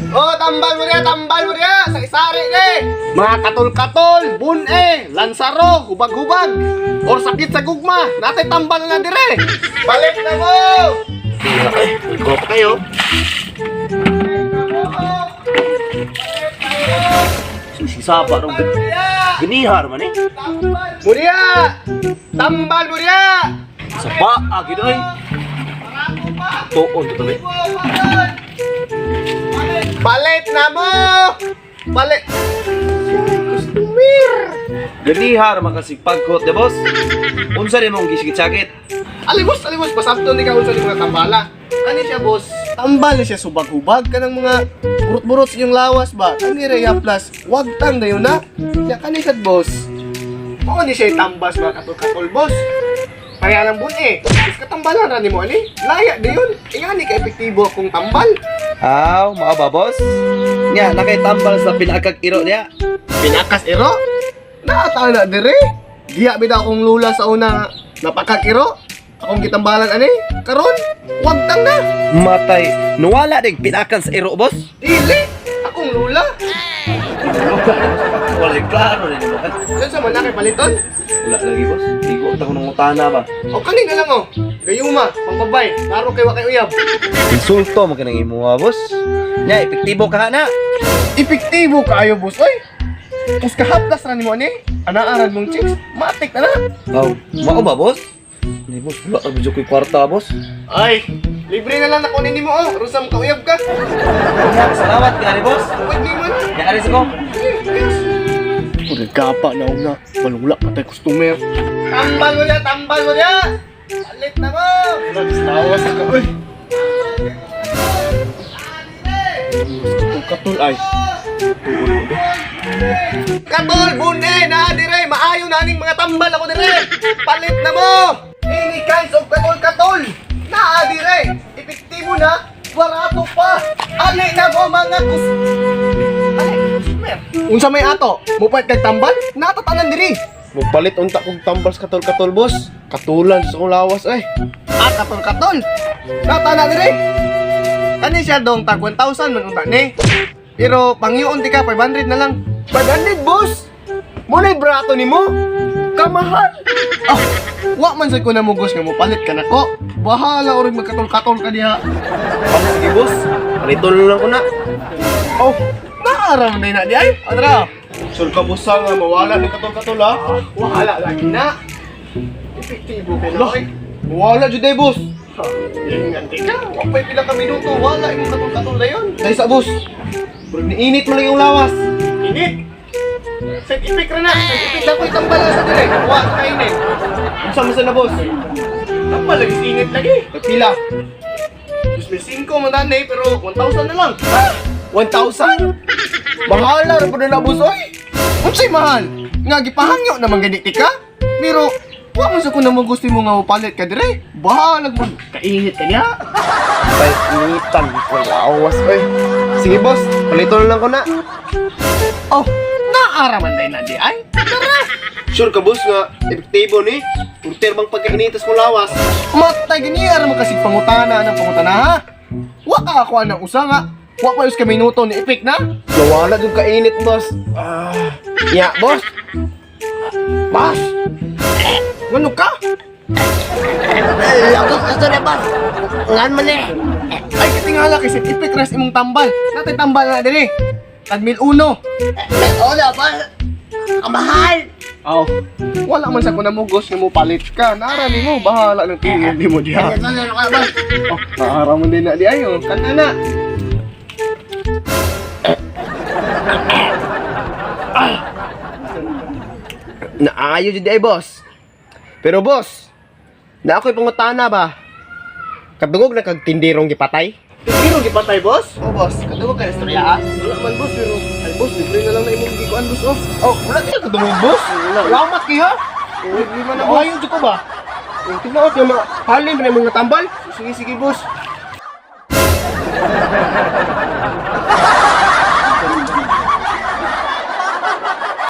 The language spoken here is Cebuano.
Oh, tambal mo niya sa isari ni. Mga katol-katol, bune, lansaro, hubag-hubag, or sakit sa gugma, natay tambal na dire. Balik na mo. Ay, go pa kayo. Sisaba rong ginihar man eh. Muria! Tambal muria! Saba ah gid oy. Tuon to tabi. Palit na mo! Palit! Customer! Ganihar man kasi pagkot de boss. Unsa rin mong gisigit-sakit? Alimos, alimos, pasabto ni ka unsa ni mga tambala. Kani siya, boss? Tambal ni siya subag-hubag kanang mga burot-burot sa inyong lawas ba? Kani Rhea Plus, wag tang dayon na. Ya kani siya, boss. Mao ni siya tambas mga katol-katol, boss. Kaya lang bun eh. Is katambalan ra nimo ani. Laya dayon. Ingani ka epektibo akong tambal. Aw, mao ba boss? Nya nakay tambal sa pinakag iro niya. Pinakas iro? Naata na dire. Diya bitaw akong lula sa una nga napakakiro. Akong gitambalan ani. Karon, wag tang na. Matay, nuwala ding pinakan sa iro boss. Dili, akong lula. Wala klaro rin mo. Ano sa man kay paliton? Wala lagi boss. Igo ta ko nang utana ba. O kani na lang oh. Gayuma, pangpabay, laro kay wa kay uyab. Insulto mo kanang imuha boss. Nya epektibo ka na. Epektibo kaayo boss oy. Kus kahaplas ra nimo ani. Anaaran mong chicks, matik na na. Aw, mao ba boss? Ni boss, wala ka medyo ko'y kwarta boss. Ay, libre na lang na kunin nimo oh. Aron sa makauyab ka. Nya, salamat ka ni boss. Pwede man. Nya aris ko. Pura gapa na una, malula pa tayo customer. Tambal mo niya, tambal mo niya! Palit na mo! Tawas ka, uy! Katul ay. Katul, bune, na dire, maayo na aning mga tambal ako dire. Palit na mo! Any kinds of katol-katol! Naa dire! Epektibo na, barato pa! Ali na mo mga kus... Ali, customer. Unsa may ato? Mupalit kag tambal? Natatanan diri. Magpalit unta kog tambal sa katol-katol, boss. Katulan sa akong lawas ay. Ah, katol-katol. Natana diri. Kani siya dong tag 1,000 man unta ni. Pero pangyoon ti ka 500 na lang. 500, boss. Mo na brato nimo. Kamahal. Ah, wa man sad ko namugos nga mopalit ka nako. Bahala orig magkatol-katol ka diha. Ano sige, boss? Paliton lang ko na. Oh, naaram na na di ay. Adra. Sur ka boss nga mawala ni katol-katol ha. Wala lagi na. Epektibo ko na. Lah, mawala jud ay, boss. Ingat ka. Wa pa'y pila ka minuto wala imong katol-katol na yon. Dahil sa boss. Murag niinit man lang yung lawas. Init. Set effect ra na. Set effect na ko'y tambal na sa dire. Wa sa kainit. Unsa man sa na, boss? Tambal lagi sa init lagi. Nagpila. 2005 man dan eh, pero 1,000 na lang. 1,000? Mahala ra pud na boss oy. Unsay mahal? Nga gipahangyo naman gani ti ka? Pero wa man sa ko na gusto mo nga mopalit ka dire. Bahalag mo. Kainit ka niya. Tay, initan ko lawas oy. Sige, boss. Paliton lang ko na. Oh, naara man day na di ay. Tara. Sure ka, boss, nga epektibo ni. Purter bang pagkainitas kong lawas? Matay gani ara mo kasi pangutana ng pangutana ha. Wa ka ako ng usa nga. Wa pa ka minuto ni ipik na. Nawala jud kainit, boss. Ah, ya, boss. Boss. Ngano ka? Lagos gusto na boss. Ngan man eh. Ay katingala kay sa ipik res imong tambal. Natay tambal na dire. Tag 1,001. May ola boss. Ang mahal. Aw. Wala man sa ko namugos nga mo palit ka. Nara nimo bahala ng tingin nimo diha. Ano na ka boss? Oh, naara mo din na di ayo. Kanta na. Naayo jud ay, boss. Pero boss, na ako'y pangutana ba? Kadungog na kag tindirong gipatay? Pero gipatay, boss? Oh, boss. Kadungog ka istorya ah. Wala man, boss, pero ay boss, libre na lang na imong gikuan, boss oh. Oh, wala kay kadungog, boss. Salamat kay ha. Libre man na, boss. Naayo jud ko ba? Tignan ko mga halin pa na imong natambal. Sige, sige, boss.